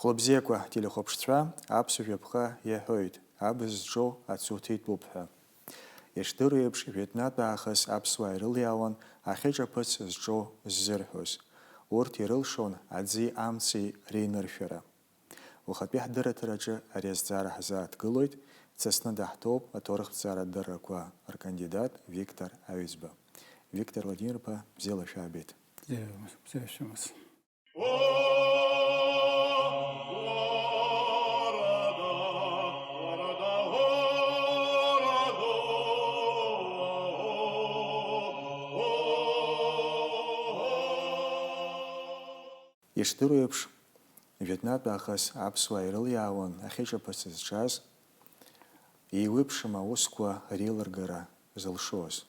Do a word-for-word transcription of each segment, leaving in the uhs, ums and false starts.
Хәлыбзиақәа, телехәаԥшцәа, аԥсуа жәаԥҟа иаҳәоит, абз зҿоу ацуҭ итәуп ҳәа. Ишдыру еиԥш, жәытәнатә аахыс аԥсуаа ирылиаауан ахьыҿаԥыц зҿоу ззырҳәоз. Урҭ ирылшон аӡи амци реиныршәара. Уахатәи ҳдырраҭараҿы ари азҵаара ҳзааҭгылоит, дсасны даҳҭоуп аҭоурыхҭҵаара адыррақәа ркандидат Виктор Аҩӡба. Виктор Владимир-иԥа, бзиала шәаабеит. Бзиа, бзиа шәымаз. Ишдыру еиԥш, жәытәнатә аахыс аԥсуаа ирылиаауан ахьыҿаԥыц зҿаз, еиуеиԥшым аусқәа реилыргара зылшоз.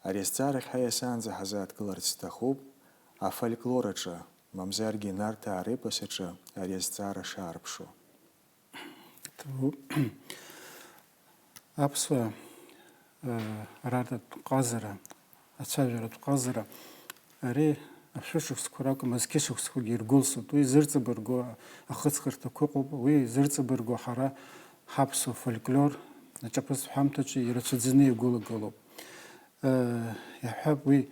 Ари азҵаарахь ҳаиасаанӡа ҳазааҭгыларц сҭахуп афольклор аҿы, мамзаргьы Нарҭаа репос аҿы ари азҵаара шаарԥшу. Ҭабуп. Аԥсуаа, э, рартәатә ҟазара, ацәажәаратә ҟазара, ари ашәышықәсқәа ракәым, азқьышықәсқәагьы иргәылсуеит. Уи зырҵабырго ахыҵхырҭақәа ыҟоуп, уи зырҵабырго ҳара ҳаԥсуа фольклор аҿаԥыцтә ҳәамҭаҿы ирацәаӡаны игәылагылоуп. Э, иаҳҳәап, уи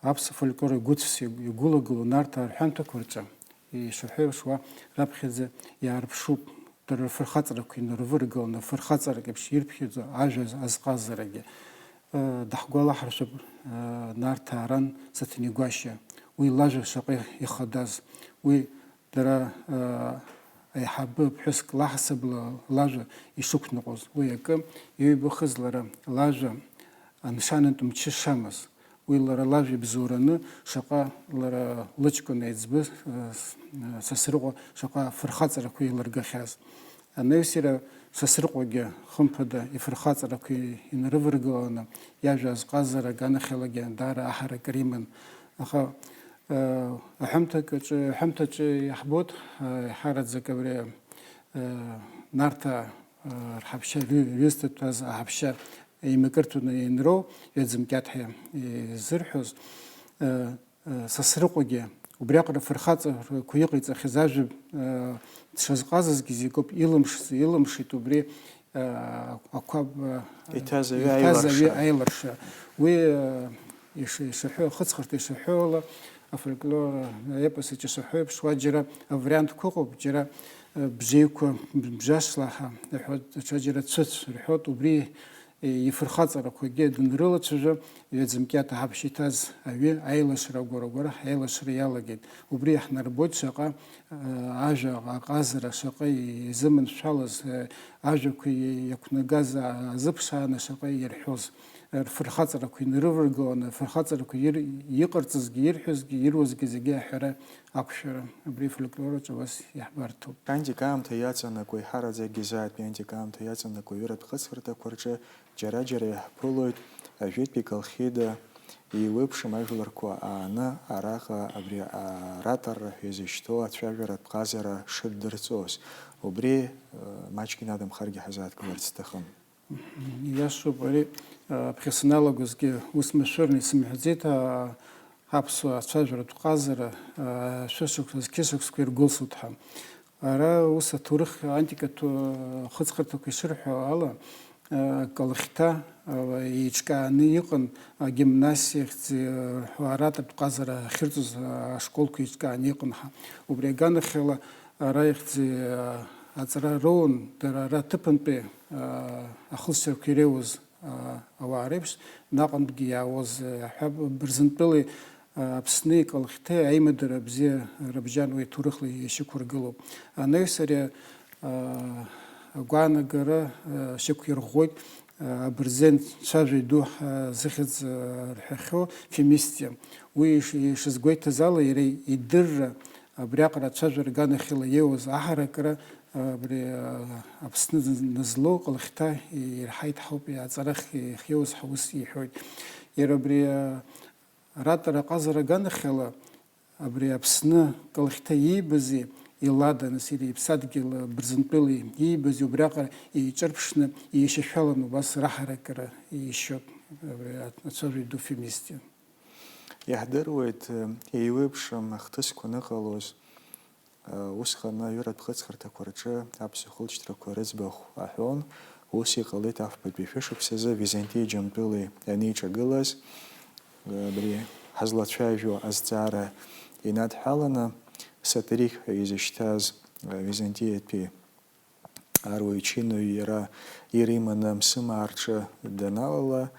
аԥсуа фольклор игәыцәс игәылагылоу Нарҭаа рҳәамҭақәа рҿы, ишаҳәо еиԥш, уа раԥхьаӡа иаарԥшуп, дара рфырхаҵарақәа инарываргыланы, фырхаҵарак еиԥш ирԥхьаӡо ажәа азҟазарагьы. Э, даҳгәалаҳаршәап, э, Нарҭаа ран Саҭанеи Гәашьа, уи лажәа шаҟа ихадаз, уи дара, э, аиҳабы ԥҳәыск лаҳасабала лажәа ишықәныҟәоз. Уи акы иҩбахыз лара лажәа аншанатә мчы шамаз. Уи лара лажәа ибзоураны шаҟа лара лыҷкәын еиҵбы, э, с-, э, Сасрыҟәа шаҟа фырхаҵарақәа еилыргахьаз. Анаҩс иара Сасрыҟәагьы, хымԥада, ифырхаҵарақәа инарываргыланы, иажәа азҟазара аганахьалагьы даара аҳаракыра иман. Аха, э, аҳәамҭак аҿы, аҳәамҭаҿы иаҳбоит, э, иаҳараӡак абри, э, Нарҭаа, э, рҳаԥшьа, рҩ-, рҩызцәа ҭәаз аҳаԥшьа еимакырҭәаны ианроу, ҩаӡымкьаҭ ҳәа изырҳәоз, э, Сасрыҟәагьы убриаҟара фырхаҵарақәа иҟаиҵахьаз ажәа, э, дшазҟазазгьы зегь акоуп, илымш-, илымшеит убри, э, ақәаб, э, иҭаз аҩы иҭаз аҩы аиларша. Аиларша. Уи, э, иш-, ишаҳәо, ахыҵхырҭа ишаҳәо ала, афольклор, э, аепос аҿы ишаҳәо еиԥш, уа џьара авариантқәа ыҟоуп, џьара, э, бжеиқәа, б-, бжашлаҳа, иҳәоит, даҽа џьара цәыцә рҳәоит, убри ифырхаҵарақәагьы данрылацәажәо, ҩаӡымкьаҭ аҳаԥшьа иҭаз аҩы аилашра агәара-агәара аилашра иалагеит. Убри иаҳнарбоит шаҟа, э, ажәа аҟазара шаҟа изыманшәалаз, э, ажәақәа иақәнагаз азыԥшааны шаҟа ирҳәоз, э, рфырхаҵарақәа инарываргыланы, афырхаҵарақәа ир-, иҟарҵазгьы, ирҳәозгьы, ируазгьы зегьы аҳәара Ақәшәара, абри афольклор аҿы уас иаҳбарҭоуп. Антик аамҭа иаҵанакуа, еиҳараӡакгьы заатәи антик аамҭа иаҵанакуа аҩыратә хыҵхырҭақәа рҿы џьара-џьара иаҳԥылоит ажәытәи Колхида еиуеиԥшым ажәларқәа ааны араҟа абри аратарра ҳәа изышьҭоу ацәажәаратә ҟазара шыддырҵоз. Убри, э, маҷк инадамхаргьы ҳазааҭгыларц сҭахын. Иашоуп, ари, а, ԥхьа саналагозгьы ус машәырны исымҳәаӡеит, а, аԥсуаа ацәажәаратә ҟазара, а, шәышықәса, зқьышықәсқәа иргәылсуеит ҳәа. Ара ус аҭоурых, антикатә, а, хыҵхырҭақәа ишырҳәо ала, а, Калхьҭа, а, еиҿкааны иҟан, агимнасиа ахьӡ, а, рҳәо, аратәатә ҟазара ахьырҵоз, а, ашколқәа еиҿкааны иҟан ҳәа. Убри аганахьала ара ихьӡ, а, аҵара роун, дара ара аҭыԥантәи ахылҵшьҭрақәа иреиуаз, а, ауаа реиԥш, наҟынтәгьы иаауаз, а, ҳәа Бырзынтәылеи, а, Аԥсни Калхьҭеи аимадара бзиа рыбжьан, уи ҭоурыхла ишьақәыргылоуп. Анаҩс ари, а, агәаанагара, а, шьақәирӷәӷәоит, а, абырзен цәажәаҩ ду, а, зыхьӡ, а, рҳәахьоу Фемистиа. Уи иш-, ишазгәеиҭаз ала, иара идырра абриаҟара ацәажәара аганахьала иеиуаз аҳаракыра, абри, а, Аԥсны наз-, назлоу Калхьҭа ирҳаит ҳәоуп, аҵарахь иахьиоуз ҳәа ус иҳәоит. Иара абри, а, аратәара аҟазара аганахьала, абри Аԥсны Калхьҭа иибази, илада, нас, иара иԥсадгьыл Бырзынтәыли иибази убриаҟара еиҿырԥшны, еишьашәаланы убас раҳаракыра ишьоит, абри ацәажәаҩ ду Фемистиа. Иаҳдыруеит, еиуеиԥшым ахҭысқәа аныҟалоз, Усҟан аҩыратә хыҵхырҭақәа рҿы аԥсуа хылҵшьҭрақәа рыӡбахә аҳәон. Ус иҟалеит афбатәи шәышықәсазы Византиеи Џьамтәылеи анеиҿагылаз. Абри ҳазлацәажәо азҵаара инадҳәаланы, Сотерих ҳәа изышьҭаз Византиатәи аруаҩ чинаҩ иара ир иманы Мсымаа рҿы даналала,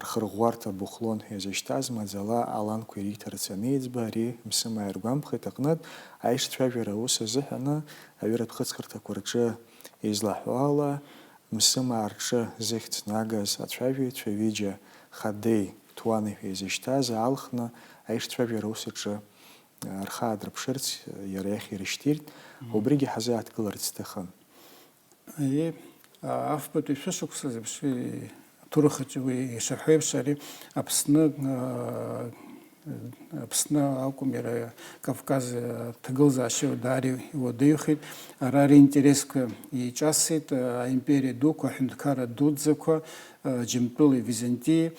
рхырӷәӷәарҭа Бухлон ҳәа изышьҭаз маӡала аланқәа ириҭарц аниӡба, ари Мсымаа иргәамԥхеит аҟнытә аишцәажәара аус азыҳәаны аҩыратә хыҵхырҭақәа рҿы излаҳәо ала, Мсымаа рҿы зыхьӡ нагаз ацәажәаҩцәа ҩыџьа Хадеи Ҭуани ҳәа изышьҭаз аалхны аишцәажәара аус аҿы рхы аадырԥшырц иара иахь ирышьҭиртә, Мгм. Убригьы ҳазааҭгыларц сҭахын. Аиеи, а, афбатәи шәышықәса зеиԥш, и-, аҭоурых аҿы уи ишаҳәо еиԥш, ари Аԥсны, а, Аԥсны акәым, иара Кавказ аҭагылазаашьа даара иуадаҩхеит. Ара ринтересқәа еиҿасит, а, аимпериа дуқәа, аҳәынҭқарра дуӡӡақәа, а, Џьамтәыли Византиеи.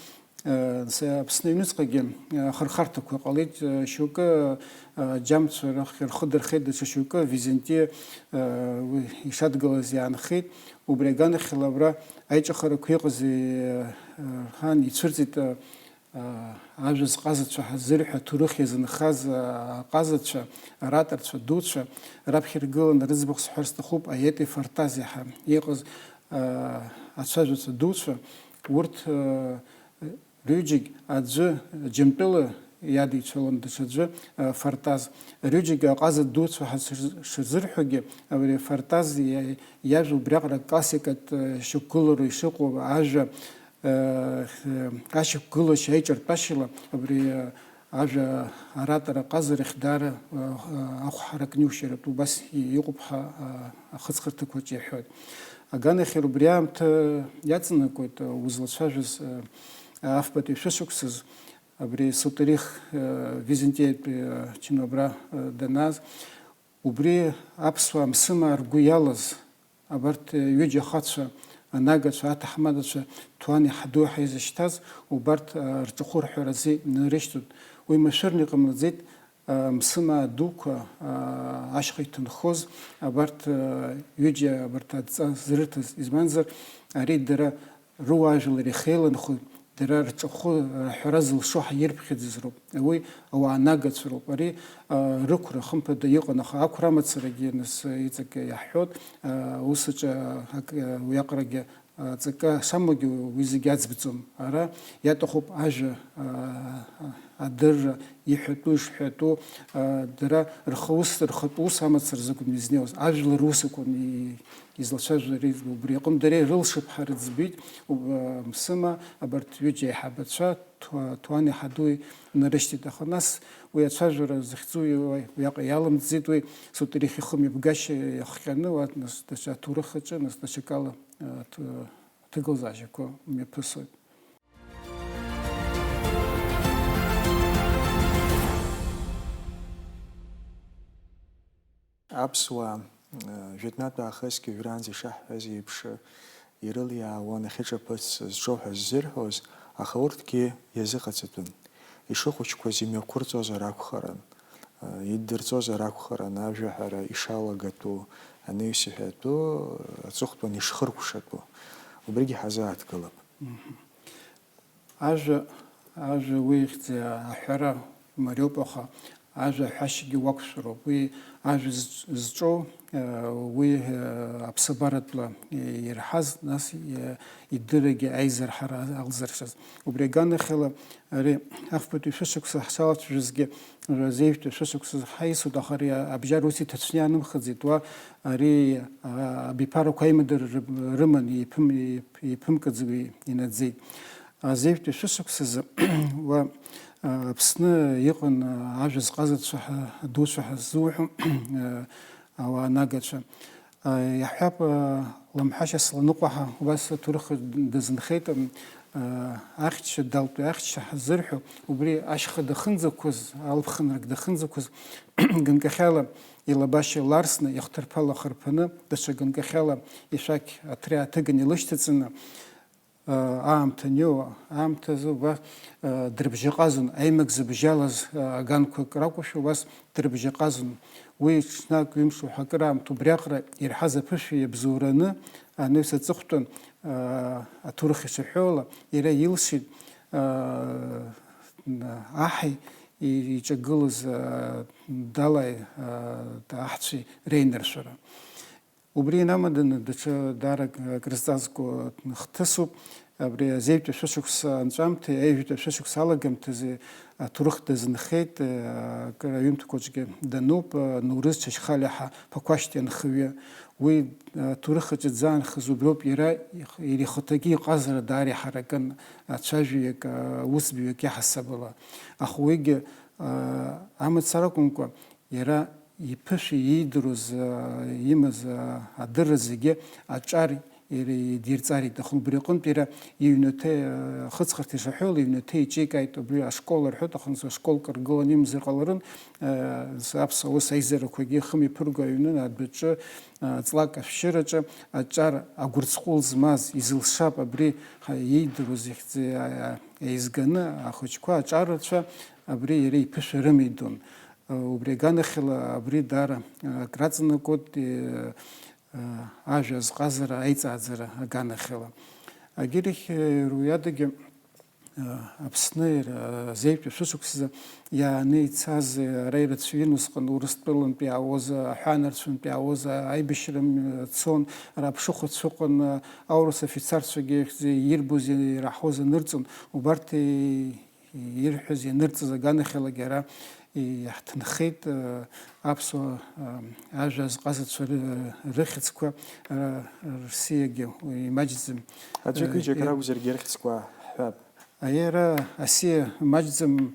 Нас Аԥсны аҩныҵҟагьы ахырхарҭақәа ҟалеит, шьоукы аџьамцәа рахь рхы дырхеит, даҽа шьоукы Византиа уи ишадгылаз иаанхеит. Убри аганахьала абра аиҿыхарақәа иҟази рҳәан, ицәырҵит ажәа зҟазацәа ҳазырҳәа, аҭоурых иазынхаз аҟазацәа, араторцәа дуцәа, раԥхьа иргыланы рыӡбахә сҳәар сҭахуп, аетеи Фартази ҳәа иҟаз ацәажәацәа дуцәа, урҭ Рҩыџьегь аӡәы Џьамтәыла иадицәалон, даҽаӡәы, а, Фартаз. Рҩыџьегь аҟаза дуцәа ҳәа шырз-, шырзырҳәогьы, абри Фартаз иа-, иажәа убриаҟара классикатә, а, шьақәгылара ишыҟоу ажәа, а, х-, ашьақәгылашьа аиҿартәашьала абри, а, ажәа аратара аҟазарахь даара, а, а, ахә ҳаракны иушьаратәы убас и-, иҟоуп ҳәа, а, ахыҵхырҭақәаҿ иаҳәоит. Аганахьала убри аамҭа иаҵанакуеит, а, узлацәажәоз, а, афбатәи шәышықәсаз, абри Сотерих, а, Византиатәи, а, чино абра, а, данааз, убри аԥсуаа Мсымаа ргәы иалаз, абарҭ, а, ҩыџьа ахацәа, анагацәа, аҭаҳмадацәа, Ҭуани Ҳаду ҳәа изышьҭаз, убарҭ, а, рҿахәы рҳәаразы инарышьҭит. Уи машәырны иҟамлаӡеит, а, Мсымаа дуқәа, а, ашьха иҭынхоз, абарҭ, а, ҩыџьа абарҭ адҵа зрырҭаз, избанзар, ари дара руаажәлар иахьеиланхо, дара рҿахәы раҳәара зылшо ҳаирԥхьаӡаз роуп. Уи ауаа нагацәа роуп. Ари, а, рықәра, хымԥада, иҟан, аха ақәра амацарагьы, нас, иҵегь иаҳҳәоит, а, ус аҿы, а, ак-, а, уиаҟарагьы ҵакы шамоугьы уи зегьы аӡбӡом. Ара иаҭахуп ажәа, а, а, адырра, иҳәатәу, ишҳәатәу, а, дара рхы ус, рхатә ус амацара закәын изнеиуаз. Ажәлар рус акәын и-, излацәажәо ари, убри аҟынтә дара ирылшап ҳәа рыӡбеит, уб-, а, Мсыма, абарҭ ҩыџьа аиҳабацәа, Ҭуа-, Ҭуани Ҳадуи нарышьҭит. Аха нас уи ацәажәара захьӡу уи, уиаҟа иаламӡеит, уи Сотерих ихы мҩаԥгашьа иахҟьаны, уа, нас, даҽа аҭоурых аҿы, нас, даҽакала, а, ҭ-, ҭагылазаашьақәа мҩаԥысуеит. Аԥсуаа, э, жәытәнатә аахысгьы уажәраанӡа ишаҳҳәаз еиԥш, ирылиаауан ахьыҿаԥыц зҿоу ҳәа ззырҳәоз, аха урҭгьы иазыҟаҵатәын. Ишыхәыҷқәаз имҩақәырҵозар акәхарын, э, иддырҵозар акәхарын, ажәаҳәара ишалагатәу, анаҩс иҳәатәу, аҵыхәтәан ишхыркәшатәу. Убригьы ҳазааҭгылап. Мгм. Ажәа, ажәа уи ихьӡ аҳәара мариоуп, аха ажәа аҳәашьагьы уақәшәароуп. Уи ажәа зҿ-, зҿоу, э, уи, э, аԥсабаратәла ирҳаз, нас, э, идыррагьы аизырҳара алзыршаз. Убри аганахьала, ари афбатәи шәышықәса ҳшалацәажәозгьы, Зеижәтәи шәышықәса ҳаисуеит, аха ари абжьара ус иҭацәны иаанымхаӡеит, уа ари, а, абиԥарақәа аимадара ры-, рыман, еиԥым-, еиԥ-, еиԥымкаӡакәа инаӡеит. Азеижәтәи шәышықәсазы уа, а, Аԥсны иҟан, а, ажәа зҟазацәа ҳәа, адуцәа ҳәа ззуҳәо, а, ауаа нагацәа. Иаҳҳәап, Ламҳашьа Сланыҟәа ҳәа убас аҭоурых дазынхеит, ахьча, далтәи ахьча ҳазырҳәо, убри ашьха дахынӡақәыз, алԥхынрак дахынӡақәыз, ганкахьала илабашьа ларсны, ихҭырԥа лахарԥаны, даҽа ганкахьала ишәақь аҭра аҭыганы илышьҭаҵаны, Аамҭа аниоу, аамҭазы убас дрыбжьаҟазон, аимак зыбжьалаз аганқәак ракәушәа убас дрыбжьаҟазон. Уи ҽнак, ҩымш уҳәа акыраамҭа убриаҟара ирҳаз аԥышәа иабзоураны, анаҩс аҵыхәтәан, аҭоурых ишаҳәо ала, иара илшеит, аҳи иҿагылаз далаи аҳцәеи реиныршәара. Убри инамаданы даҽа даара крызҵазкуа хҭысуп. Абри азеижәтәи ашәышықәса анҵәамҭеи аҩажәатәи ашәышықәса алагамҭазы аҭоурых дазынхеит, акыр аҩымҭақәаҿгьы дануп, Нурыз Чачхалиа ҳа Ԥақәашьтәи анхаҩы. Уи аҭоурых аҿы дзаанхаз убриоуп, иара, иара ихаҭагьы иҟазара даара иҳаракын, ацәажәаҩык, аусбаҩык иаҳасабала. Аха уигьы, амацара акәымкәа, иара иԥышәа иидыруаз, имаз адырра зегьы аҿар иара идирҵар иҭахын. Убри аҟынтә иара иҩнаҭа, ахыҵхырҭа ишаҳәо ала, иҩнаҭа еиҿикааит, убри ашкол рҳәоит, аха нас ашкол кыр ргыланы имазар ҟаларын, аԥсуа ус аизарақәагьы хымҩаԥырго аҩны, адәаҿы, ҵлак ашәшьыраҿы аҿар агәырҵҟәыл змаз, изылшап абри иидыруаз ихьӡ еизганы, ахәыҷқәа аҿар рацәа абри иара иԥышәа рымеидон. Убри аганахьала абри даара акраҵанакуеит, ажәа азҟазара аиҵааӡара аганахьала. Агьырахь, уи адагьы, Аԥсны азеижәтәи ашәышықәсазы иааны ицаз ара ирацәаҩын усҟан Урыстәылантә иаауаз, аҳәаанырцәынтә иаауаз аибашьра цон, ара аԥшыхәцәа ыҟан, аурыс афицарцәагьы ирбоз, ираҳауаз анырҵон, убарҭ ирҳәаз, ианырҵаз аганахьалагьы ара иаҳҭынхеит, аԥсуа, ажәа азҟазацәа ры-, рыхьӡқәа, ара Россиагьы имаҷӡам. Аӡәык-ҩыџьак ракәзаргьы рыхьӡқәа ҳҳәап. Аиеи, ара асиа маҷӡам,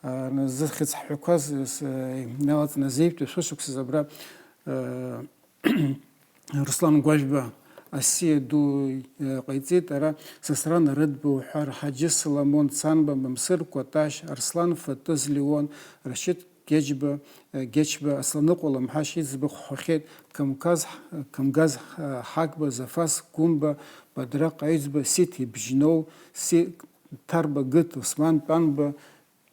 зыхьӡ ҳҳәақәаз, с-, иналаҵаны азеижәтәи ашәышықәсазы абра, Руслан Гәажәба асиа ду, э, ҟаиҵеит, ара Сасран Арыдба уҳәар, Ҳаџьы Соломон Цанба, Мамсыр Кәаташь, Арслан Фатыз Леуан, Рашьыҭ Геџьба, э, Гечба, Асланыҟәа Ламҳашь иӡбахә ҳәахьеит, Камказ, Камгаз, э, Ҳагба, Зафас Гәымба, Бадраҟ Аҩӡба, Сиҭ Ибжьноу, Си-, Ҭарба Гыт, Осман Тәанба,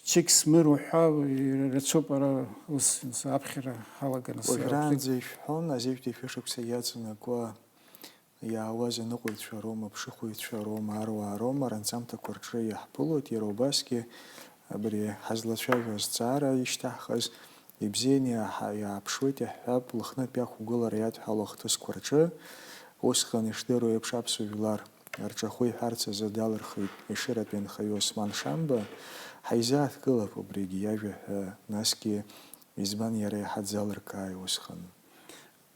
Чик Смыр уҳәа, ирацәоуп ара ус, ус аԥхьара ҳалаганы. Уажәраанӡа ишәҳәон, азеижәтәи шәышықәса иаҵанакуа иаауаз аныҟәаҩцәа роума, аԥшыхәыҩцәа роума, аруаа роума, ранҵамҭақәа рҿы иаҳԥылоит, иара убасгьы абри ҳазлацәажәо азҵаара ишьҭаҳхыз ибзианы иааҳа-, иааԥшуеит, иаҳҳәап, Лыхнытәи ақәгылара иадҳәало ахҭысқәа рҿы, усҟан ишдыру еиԥш аԥсуа жәлар рҿахәы иҳәарц азы далырхит Ешыратәи анхаҩы Осман Шамба, ҳаизааҭгылап убригьы иажәа ҳәа, насгьы, избан иара иаҳа дзалыркааи усҟан?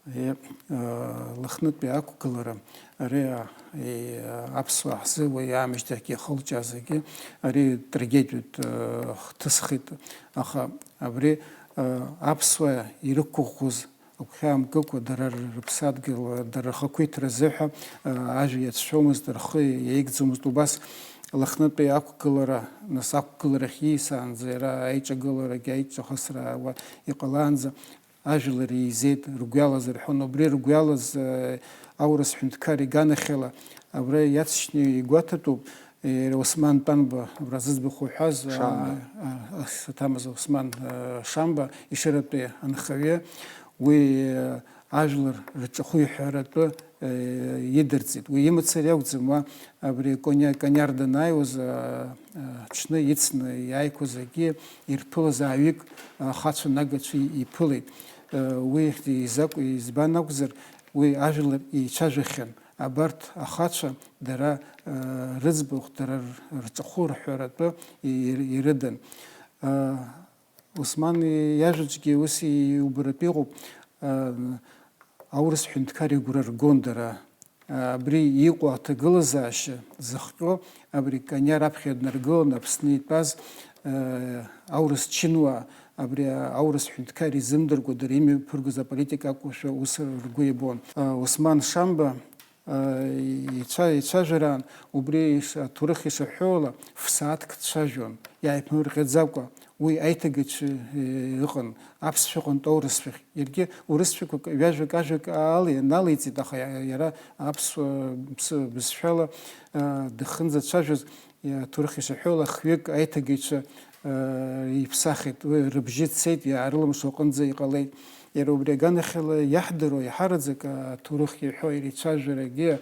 Е, э, Лыхнытәи ақәгылара, ари, э, э, аԥсуаа ҳзы уи аамышьҭахьгьы ихылҿиааз зегьы, ари трагедиатә, э, хҭысхит, аха абри, э, аԥсуаа ирықәыӷәӷәоз агәхьаа мкыкәа, дара рыԥсадгьыл, дара рхақәиҭра азыҳәа, ажәа иацәшәомызт, рхы иеигӡомызт. Убас Лыхнытәи ақәгылара, нас ақәгыларахь ииасаанӡа, иара аиҿагыларагьы аиҿахысра аауа иҟалаанӡа, ажәлар еизеит, ргәы иалаз рҳәон. Убри ргәы иалаз, аурыс ҳәынҭқар иганахьала абра иаҵшьны игәаҭатәуп. Иара Осман Тәанба, абра зыӡбахә уҳәаз, Шамба. А, а, Саҭамыз Осман, а, Шамба, Ешыратәи анхаҩы, уи, а, ажәлар рҿахәы иҳәаратәы, а, идырҵеит. Уи имацара иакәӡам, уа абри Кониа-, Кониар данааиуаз, а, а, аҽны ицны иааиқәаз акгьы ирԥылаз ааҩык, а, ахацәа нагацәа иԥылеит. А, уи изакә-, избан акәзар, уи ажәлар еицәажәахьан. Абарҭ ахацәа дара, э, рыӡбахә, дара р-, рҿахәы рҳәаратәы ир-, ирыдан. Э, Осман иажәаҿгьы ус иубаратәы иҟоуп, э, аурыс ҳәынҭқар игәра ргон дара. Э, абри иҟоу аҭагылазаашьа зыхҟьо, абри Кониар аԥхьа днаргыланы Аԥсны итәаз, э, аурыс чынуаа, абри аурыс ҳәынҭқар изымдыркәа дара имҩаԥыргоз аполитика акәушәа ус ргәы иабон. Э, Осман Шамба, Ицәа-, ицәажәараан убри иш-, аҭоурых ишаҳәо ала, ф-сааҭк дцәажәон, иааиԥмырҟьаӡакәа. Уи аиҭагацәа, э, ыҟан, аԥсшәа ыҟан, аурысшәахь. Иаргьы урысшәақәак ҩажәак, ажәак ала иналеиҵеит, аха иа-, иара аԥсуа бз-, бызшәала, э, дахьынӡацәажәоз, иа-, аҭоурых ишаҳәо ала, хҩык аиҭагацәа, э, иԥсахит. Уи рыбжьы цеит, иаарылымшо аҟынӡа иҟалеит. Иара убри аганахьала иаҳдыруа, иаҳараӡак аҭоурых иаҳәо, иара ицәажәарагьы,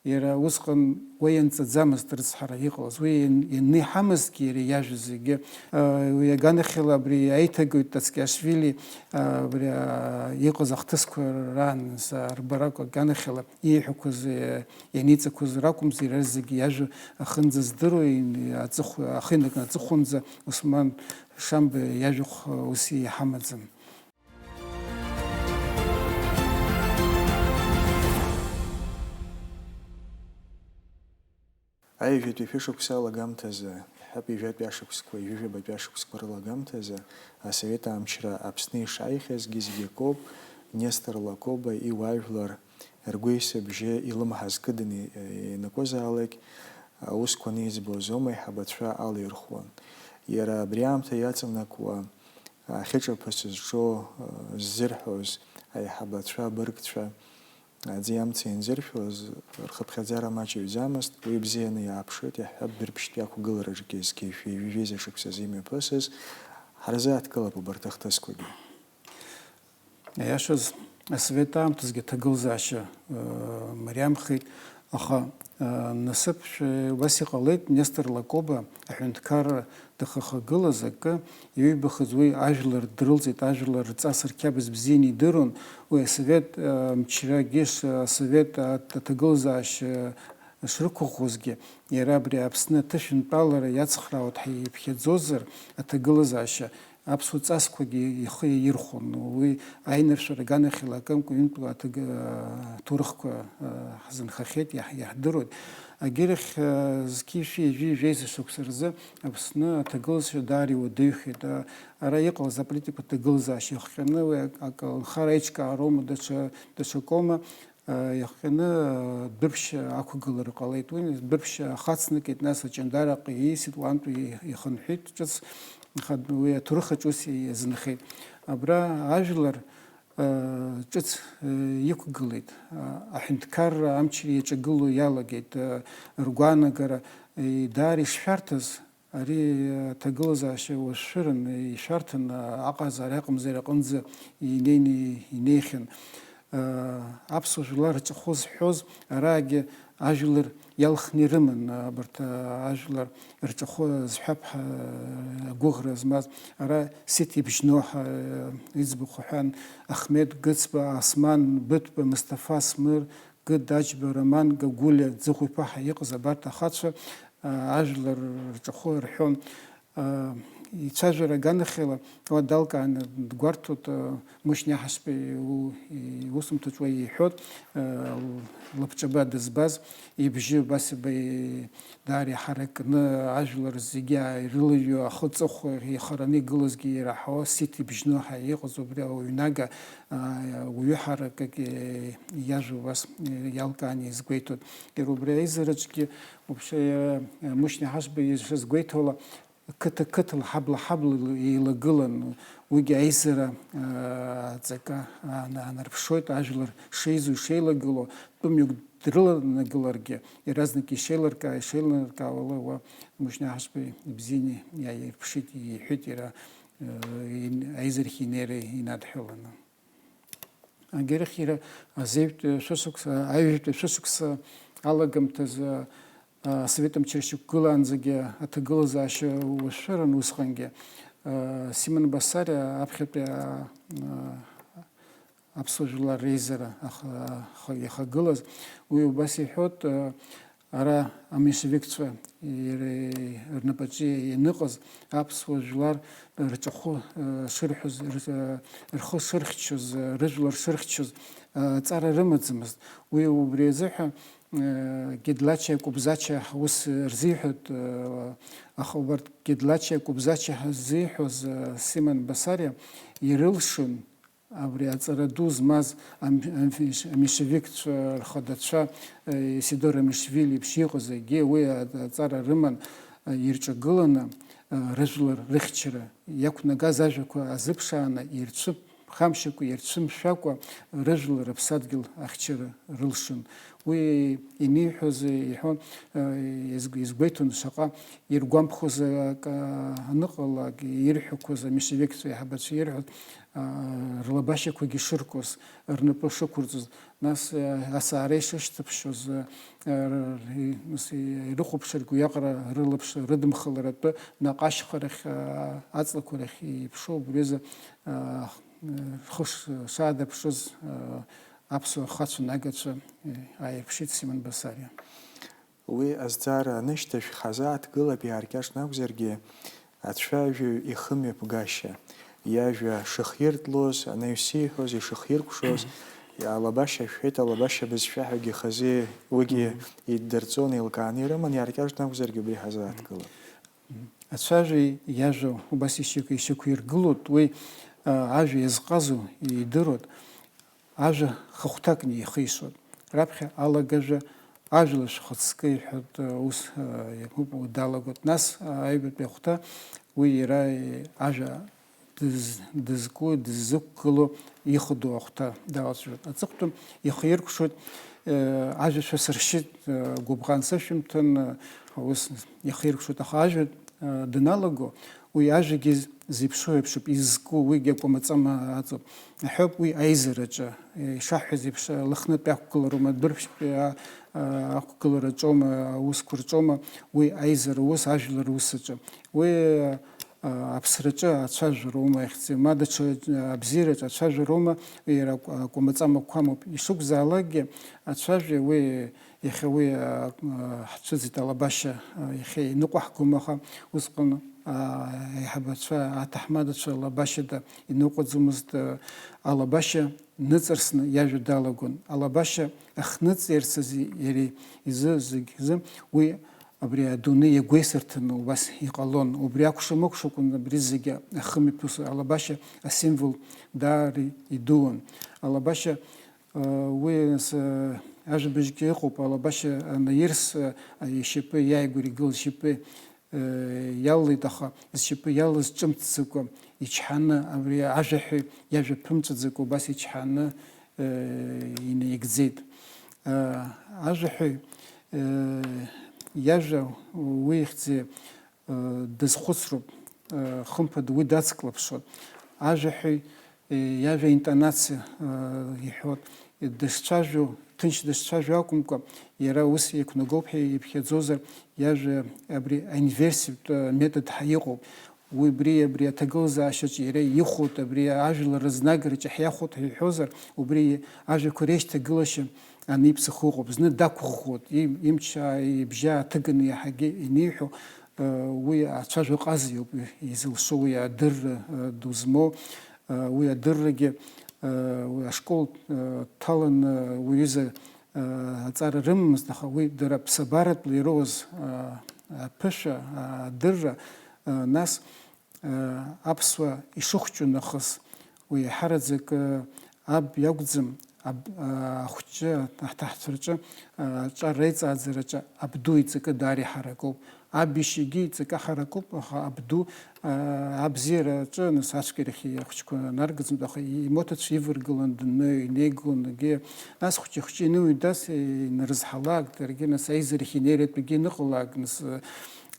иара усҟан уа ианҵаӡамызт рыцҳара иҟалаз. Уи иан-, ианиҳамызҭгьы иара иажәа зегьы, а, уи аганахьала абри аиҭагаҩ Тацкиашвили, а, абри, а, иҟаз ахҭысқәа раан, са рбарак аганахьала ииҳәақәаз, а, ианиҵақәаз ракәымзи, иара зегьы иажәа ахынӡаздыруа, ин-, аҵыхә-, ахы инаркны аҵыхәанӡа Осман Шамба иажәахә, а, ус иҳамаӡам. Аҩажәатәи шәышықәса алагамҭазы, иаҳҳәап, ҩажәатәи ашықәсқәа, ҩажәижәабатәи ашықәсқәа рылагамҭазы, асовет амчра Аԥсны ишааихьазгьы зегьы акоуп, Нестор Лакоба иуаажәлар ргәеисыбжьы илымҳа зкыданы ианакәызаалак, аусқәа аниӡбоз аума аиҳабацәа алирхуан. Иара абри аамҭа иаҵанакуа, ахьыҿаԥысыз зҿо, ззырҳәоз аиҳабацәа, абыргцәа, аӡи амци анзыршәоз, рхыԥхьаӡара маҷыҩӡамызт, уи бзианы иааԥшит, иаҳҳәап, Дәрыԥшьтәи ақәгылараҿгьы зқьи жәшәи ҩажәи жәеиза шықәсазы имҩаԥысыз, ҳарзааҭгылап убарҭ ахҭысқәагьы. Аиашаз, асовет аамҭазгьы аҭагылазаашьа, э, мариамхеит, аха, э, насыԥшәа убас иҟалеит, Нестор Лакоба аҳәынҭқарра дахахагылаз акы иҩбахаз уи ажәлар дрылҵит, ажәлар рҵас рқьабз бзианы идыруан, уи асовет, э, мчрагьы ш-, асовет аҭ-, аҭагылазаашьа шрықәыӷәӷәозгьы, иара абри Аԥсны аҭышәынтәалара иацхраауеит ҳәа иԥхьаӡозар, аҭагылазаашьа аԥсуа ҵасқәагьы ихы иаирхәон. Уи аиныршәара аганахьала акымкәа ҩынтәла аҭаг-, аҭоурыхқәа, а, ҳзынхахьеит, иаҳ-, иаҳдыруеит. Агьырахь, а, зқьи жәшәи ҩажәи жәеиза шықәса рзы Аԥсны аҭагылазаашьа даара иуадаҩхеит. А, ара иҟалаз аполитикатә ҭагылазаашьа иахҟьаны уи ак-, аколнхара аиҿкаароума, даҽа, даҽакоума, а, иахҟьаны, а, Дәрыԥшь ақәгылара ҟалеит. Уи Дәрыԥшь ахацнакит, нас Аҷандараҟа ииасит, уантәи ихынҳәит ҿыц, аха уи аҭоурых аҿы ус иазынхеит. Абра ажәлар, а, ҿыц, а, иқәгылеит. А, аҳәынҭқарра амчра иаҿагыло иалагеит. А, ргәаанагара, а, даара ишшәарҭаз, ари аҭагылазаашьа уашәшәырын, ишәарҭан, аҟазаари аҟамзаари аҟынӡа инеины инеихьан. Аԥсуа жәлар рҿахәы зҳәоз араагьы ажәлар иалхны ирыман, абарҭ ажәлар рҿахәы зҳәап ҳәа агәыӷра змаз. Ара Сиҭ Ибжьноу ҳәа иӡбахә ҳәан, Ахмед Гыцба, Осман Быҭәба, Мысҭафа Смыр, Гыд Аџьба, Роман Гагәлиа, Ӡыхә-иԥа ҳәа иҟаз абарҭ ахацәа, а, ажәлар рҿахәы рҳәон. А, ицәажәара аганахьала уа далкааны дгәарҭоит, а, Мушьни Аҳашба иу-, иусумҭаҿ уа иҳәоит, а, лабҿаба дызбаз ибжьы убас иба-, даара иҳаракны, ажәлар зегьы ирылыҩуа, ахы-аҵыхәа ихараны игылазгьы ираҳауа Сиҭ Ибжьноу ҳәа иҟаз убри ауаҩнага, а, уаҩы ҳаракык, э, иажәа убас, э, иалкааны изгәеиҭоит. Иара убри аизараҿгьы, вообще, э, Мушьни Ҳашба ишазгәеиҭо ала, қыҭа-қыҭала, ҳабла-ҳабла еилагылан, уигьы аизара, а, аҵакы аана-, аанарԥшуеит, ажәлар шеизо, ишеилагыло, тәымҩак дрыланагыларгьы, иаразнак ишеилыркаа, ишеилыркаауа ала уа Мушьни Ҳашба ибзианы иааирԥшит, иҳәеит иара, э, ин-, аизарахь инеира инадҳәаланы. Агьырахь иара азеҩтә шәышықәса, аҩажәтәи шәышықәса алагамҭазы, а, асовет мчра шьақәгылаанӡагьы аҭагылазаашьа уашәшәыран усҟангьы, а, Симон Басариа аԥхьатәи, а, а, аԥсуа жәлар реизара аха-, аха-, иахагылаз, уи убас иҳәоит, а, Ара аменьшевикцәа ир-, рнапаҿы ианыҟаз аԥсуа жәлар рҿахәы, э, шырҳәоз, р-, э, рхы шырхьчоз, э, рыжәлар шырхьчоз, э, аҵара рымаӡамызт. Уи убри азыҳәа, э, Гедлача Кәыбзача ус рзиҳәоит, э, аха убарҭ Гедлача Кәыбзача ҳәа ззиҳәоз, э, Симон Басариа ирылшон, Абри аҵара ду змаз ам-, ам-, аменьшевикцәа рхадацәа, э, Исидор Амишвили еиԥш иҟаз зегьы уи а-, аҵара рыман, э, ирҿагыланы, рыжәлар рыхьчара иақәнагаз ажәақәа азыԥшааны, ирцәыԥхамшьакәа, ирцәымшәакәа, рыжәлар рыԥсадгьыл ахьчара рылшон. Уи иниҳәоз иҳәон, изгәеиҭон шаҟа иргәамԥхоз акы аныҟалак, ирҳәақәоз аменьшевикцәа аиҳабацәа ирҳәоз, рылабашьақәагьы шыркуаз, рнапы шықәырҵоз, нас асаара ишышьҭыԥшуаз, нас ирыхәаԥшыргьы уиаҟара рылаԥш рыдымхаларатәы наҟ ашьхарахь, аҵлақәа рахь иԥшуа убри азы рхы шаадырԥшыз аԥсуа хацәа нагацәа ааирԥшит Симон Басариа. Уи азҵаара анышьҭашә, ҳазааҭгылап, иааркьаҿны акәзаргьы, ацәажәаҩ ихымҩаԥгашьа, иажәа шыхиртлоз, анаҩс ииҳәоз, ишыхиркәшоз, алабашьа шәҳәеит, алабашьа бызшәа ҳәагьы хазы уигьы иддырҵон, еилкааны ирыман, иааркьаҿны акәзаргьы, убри ҳазааҭгылап. Ацәажәаҩ иажәа убас ишьақәиргылоит, уи ажәа иазҟазоу идыруеит. Ажәа хахәҭакны ихишоит. Раԥхьа алагажәа ажәлар шәхаҵкы иҳәатә ус иакуп, уи далагоит. Нас аҩбатәи ахәҭа уи иара ажәа дыз-, дызку, дыззықәгыло ихадоу ахәҭа далацәажәоит. Аҵыхәтәан ихаиркәшоит, ажәа шәасыршьит, гәыбӷан сышәымҭан, ус ихаиркәшоит, аха ажәа даналаго, уи ажәагьы зеиԥшроу еиԥшуп, изку, уигьы акәамаҵама аҵоуп. Аҳәоуп, уи аизараҿы, ишаҳҳәаз еиԥш, Лыхнытәи ақәгылароума, Дәырԥшьтәи ақәгылараҿоума, аусқәа рҿоума, уи аизара ус, ажәлар русаҿы. Уи аԥсраҿы ацәажәароума ихьӡи, ма даҽа абзиараҿы ацәажәароума, иара акәамаҵамақәа амоуп. Ишакәзаалакгьы, ацәажәаҩ уи Иахьа уи ҳцәыӡит, алабашьа иахьа иныҟәаҳгом, аха усҟан аиҳабацәа, аҭаҳмадацәа лабашьада иныҟәаӡомызт, алабашьа ныҵарсны иажәа далагон. Алабашьа ахьныҵирц азы иара изы зегь рзы уи абри адунеи иагәеисырҭаны убас иҟалон. Убри акәша-мыкәшакәын абри зегьы ахымҩаԥысуа, алабашьа асимвол даара идуун. Алабашьа Уи нас ажәабжьгьы ыҟоуп, алабашьа анаирс, ишьапы иааигәара игылаз ишьапы иалалеит, аха зшьапы иалаз ҿымҭӡакәа, ичҳаны, абри ажәаҳәаҩ иажәа ԥымҵәаӡакәа убас ичҳаны инаигӡеит. Ажәаҳәаҩ иажәа уи ихьӡи дазхәыцроуп, хымԥада уи дацклаԥшуан. Ажәаҳәаҩ иажәа интонациа иҳәоит, дышцәажәо, ҭынч дышцәажәо акәымкәа, иара ус иақәнагоуп ҳәа иԥхьаӡозар, иажәа абри аинверситә метод ҳәа иҟоуп. Уи абри, абри аҭагылазаашьаҿы иара ихәоит, абри ажәлар рызнагараҿы ҳиахәоит ҳәа иҳәозар, убри ажәақәа реишьҭагылашьа аниԥсахо ыҟоуп. Зны дақәыӷәӷәоит, им-, имч ибжьы ааҭыганы иаҳагьы иниҳәо, уи ацәажәаҟаза иоуп изылшо, уи адырра ду змоу, уи адыррагьы уи ашкол дҭаланы уи аҩыза аҵара рымамызт, аха уи дара ԥсабаратәла ироуз аԥышәа, адырра, нас аԥсуа ишыхәҷу нахыс, уи еиҳараӡак аб иакәӡам, аб, ахәҷы, аҭаҳцәа рҿы аҿар реиҵааӡараҿы абду иҵакы даара иҳаракуп. Аб ишьагьы иҵакы ҳаракуп, аха абду абзиараҿы, нас, ацәгьарахь ахәҷқәа наргаӡом, аха имоҭацәа иваргылан даныҩ, инеигылон, егьи, нас хәҷы-хәҷы иныҩдаз инарызҳалак, даргьы, нас, аизарахь инеиратәгьы иныҟалак, нас,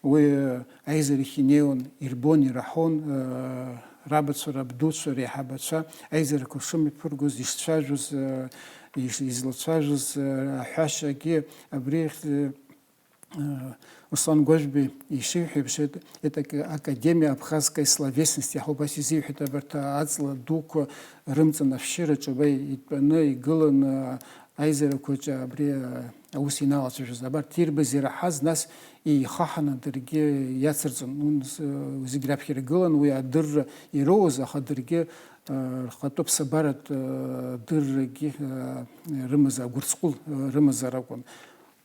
уи аизарахь инеиуан, ирбон, ираҳон, рабацәа, рабдуцәа, реиҳабацәа аизарақәа шымҩаԥыргоз, ишцәажәоз, иш-, излацәажәоз, аҳәашьагьы абри, Руслан Гәажәбеи ишиҳәо еиԥш, это, это к-, Академия абхазской словесности, аха убас изиҳәеит, абарҭ аҵла дуқәа рымҵан ашәшьыраҿы уа итәаны игылан, аизарақәаҿы абри аус иналацәажәоз. Абарҭ ирбаз ираҳаз, нас еихаҳаны даргьы иацырҵон. Ус, зегь раԥхьа иргылан уи адырра ироуз, аха даргьы рхатәы ԥсабаратә дыррагьы рымазар, агәырҵҟәыл рымазар акәын.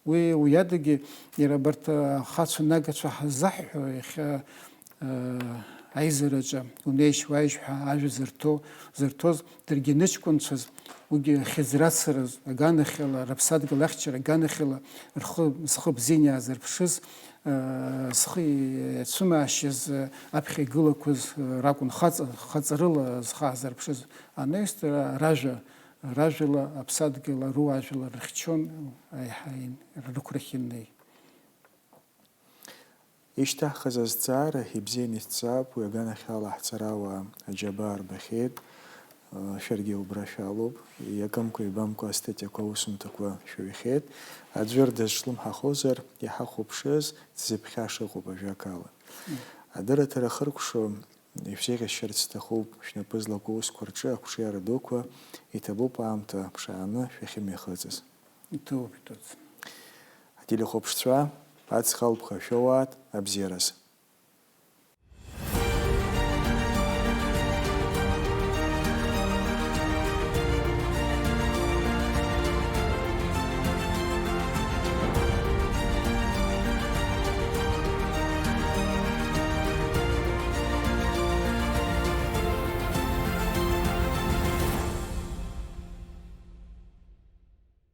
Уи, уи адагьы, иара абарҭ ахацәа нагацәа ҳазаҳҳәо, иахьа, э, аизараҿы унеишь-уааишь ҳәа ажәа зырҭо, зырҭоз, даргьы аныҷкәынцәаз, уигьы хьыӡрацараз, аганахьала, рыԥсадгьыл ахьчара аганахьала рхы, зхы бзианы иаазырԥшыз, э, зхы иацәымаашьаз, э, аԥхьа игылақәаз, э, ракәын, хаҵа, хаҵарыла зхы аазырԥшыз. Анаҩс дара ражәа, ражәала аԥсадгьыл, аруаажәлар рыхьчон, аиҳа ин-, рықәрахь иннеи. Ишьҭаҳхыз азҵаара ибзианы исҵаап, уи аганахьала ҳҵарауаа аџьабаа рбахьеит, шәаргьы убра шәалоуп, иакымкәа-ибамкәа астатиақәа, аусумҭақәа шәаҩхьеит, аӡәыр дазҿлымҳахозар, иҳахәаԥшыз, дзыԥхьаша ыҟоуп, ажәакала. Адырраҭара ахыркәшо ишәзеиӷьасшьарц сҭахуп, шәнапы злаку аусқәа рҿы ақәҿиара дуқәа, иҭабуп аамҭа ԥшааны шәахьымҩахыҵыз. Иҭабуп, иҭабуп. Ателехәаԥшцәа, аҵх алԥха шәоуааит, абзиараз.